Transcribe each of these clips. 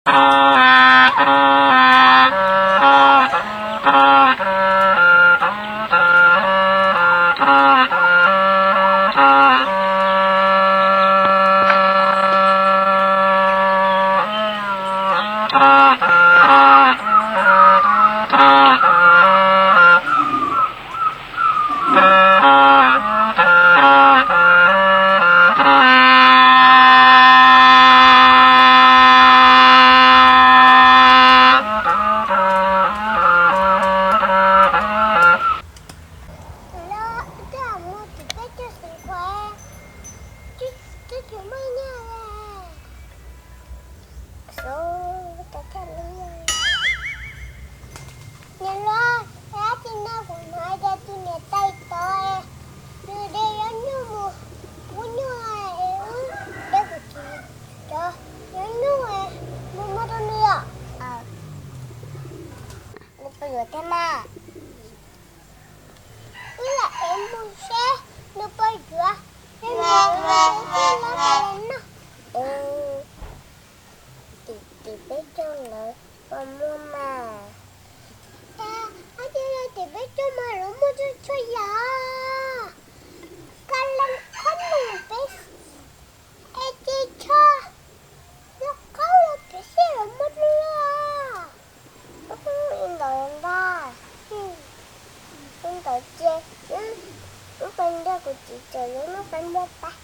Niam hluas, tab sis no kuv hnov tias tus niam tais tod nws de zaub nyuj mus ua nyuj es wb de kuv txiv cov zaub nyuj mus muag rau nws os. Nws puas yuav thiab mas? Wb lam ev mus seb nws puas yuav. Tim peb caug ntawd puas muaj mas? Ab, tim peb caug mas lawv muaj txhua txhua yam. Ka leej khob noom peb es ces tsho lub qaub los peb sij lawv muaj dua. Ntawd ntag. Ntawd ces wb pais nrog kuv txiv tsev, wb pais nrog pab.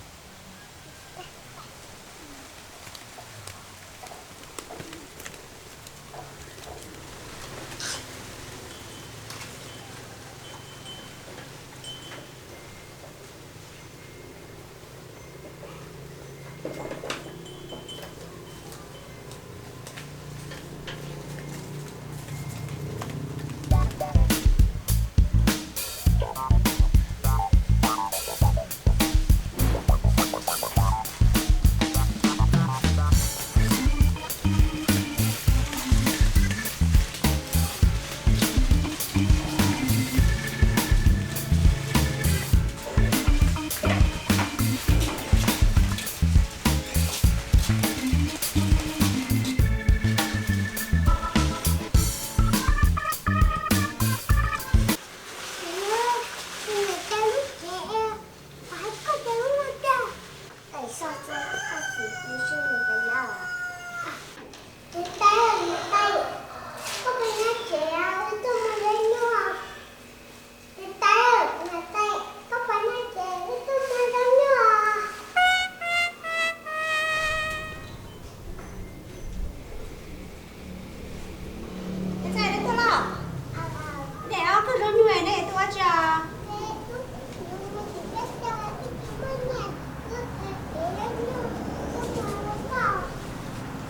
Nej ob koj zaub nyuj nej tuaj ua tsi os?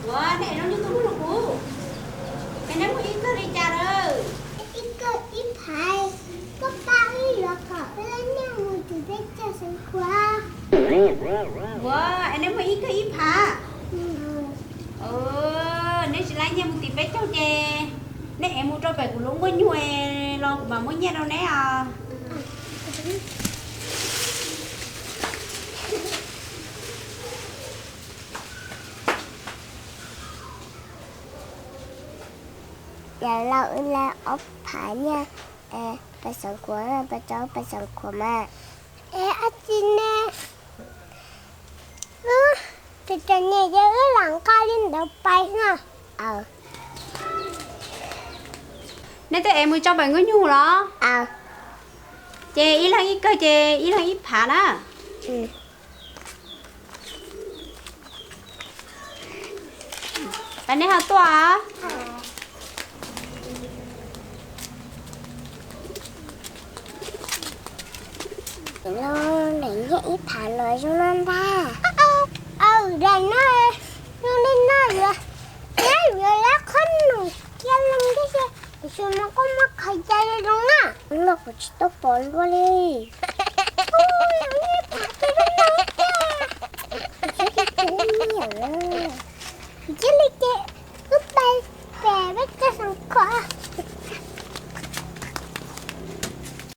Ua, nej zaub nyuj tuaj muag rau kuv. Es nej muag ib kawg li cas lawm? Ib kawg ib phav, koj pab wb yuav kom wb niaj mus tim peb caug xeev khuav. Ua, es nej muag ib kawg ib phav? Nej tsis laib nyiaj mus tim peb caug ces nej ev mus rau pem kuv lub nkuaj nyuj los kuv mam muab nyiaj rau neb os. Yawm laus, wb laib ob phav nyiaj pais xeev khuam, pais rau pais xeev khuam mas. Es ab tsi ne, wb tseem tseem nyiam ces wb lam nqa li ntawd pais na. Nej twb ev mus tso pem nkuaj nyuj los? Ces ib leeg ib kawg ces ib leeg ib phav na. Pab nej ho tuaj. Daim no nyiaj ib phav los zoo no ntag. Aw, daim no zoo li no yuav thiab, yuav lab qhob noom cia leej tib si, tiam sis mas koj muab khaws cai zoo na. Hnub no kuv tsis tau pom dua li.